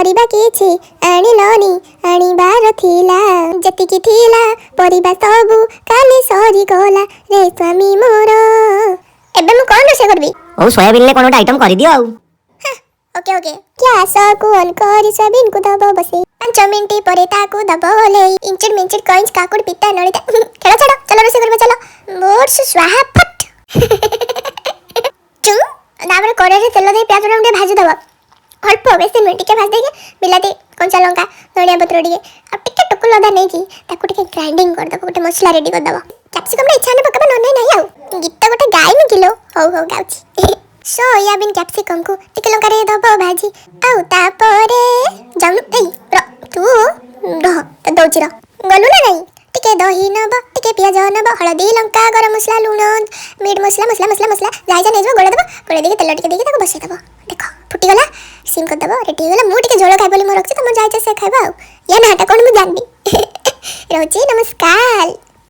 ପରିବା କିଛି ଆଣିଲନି, ଆଣିବାର ଥିଲା। ଯେତିକି ଥିଲା ପରିବା ସବୁ କାଲି ସରିଗଲା ରେ ସ୍ୱାମୀ ମୋର। ଏବେ ମୁଁ କଣ ରୋଷେଇ କରିବି? ହଉ, ସୋୟାବିନରେ କ'ଣ ଗୋଟେ ଆଇଟମ୍ କରିଦିଅ ଆଉ। ଓକେ। ଗ୍ୟାସକୁ ଅନ୍ କରି ସୋୟାବିନକୁ ଦବ ବସେଇ, 5 ମିନିଟ୍ ପରେ ତାକୁ ଦବ ଓହ୍ଲେଇ। ଇଞ୍ଚିଡ ମିଞ୍ଚିଡ କଇଞ୍ଚ କାକୁଡି ପିତା ନଳିତା, ଖେଳ ଛାଡ଼, ଚାଲ ରୋଷେଇ କରିବା ଚାଲ। ମୋର୍ ସ୍ୱାହା ଫଟ ଚୁଁ। ତାପରେ କଡ଼େଇରେ ତେଲ ଦେଇ ପିଆଜ ଟିକେ ଭାଜିଦେବ ଅଳ୍ପ, ବେଶୀ ନୁହେଁ, ଟିକେ ଭାଜି ଦେଇକି ବିଲାତି, କଞ୍ଚା ଲଙ୍କା, ଧନିଆ ପତ୍ର ଟିକେ ଆଉ ଟିକେ ଟୁକୁଲ ଅଦା ନେଇକି ତାକୁ ଟିକେ ଗ୍ରାଇଣ୍ଡିଙ୍ଗ କରିଦେବ, ଗୋଟେ ମସଲା ରେଡି କରିଦେବ। କ୍ୟାପ୍ସିକମ୍ଟା ଇଚ୍ଛା ହେଲେ ପକାବ, ନହେଲେ ନାହିଁ। ଆଉ ଗୀତ ଗୋଟେ ଗାଇମି କିଲୋ? ହଉ ହଉ, ଗାଉଛି। ସୋୟାବିନ୍ କ୍ୟାପ୍ସିକମ୍କୁ ଟିକେ ଲଙ୍କାରେ ଦବ ଭାଜି, ଆଉ ତାପରେ ଯାଉନୁ, ଏଇ ର, ତୁ ରହ, ତ ଦଉଛି ର। ଗଲୁ ନା ନାଇଁ? ଟିକେ ଦହି ନବ, ଟିକେ ପିଆଜ ନବ, ହଳଦୀ, ଲଙ୍କା, ଗରମ ମସଲା, ଲୁଣ, ମିଟ୍ ମସଲା, ମସଲା ମସଲା ମସଲା ଯାହା ଯାହା ନେଇଯିବ, ଗୋଳେଇ ଦବ। ଗୋଳେଇ ଦେଇକି ତେଲ ଟିକେ ଦେଇକି ତାକୁ ବସେଇ ଦବ। ଦେଖ, ଫୁଟିଗଲା, ସିମ୍ କରିଦବ, ରେଡି ହେଇଗଲା। ମୁଁ ଟିକେ ଝୋଳ ଖାଇବ ବୋଲି ମୁଁ ରଖିଛି, ତମର ଯାହା ଇଚ୍ଛା ସେ ଖାଇବ। ଆଉ ୟା ନାଁଟା କ'ଣ ମୁଁ ଜାଣିନି। ରହୁଛି, ନମସ୍କାର।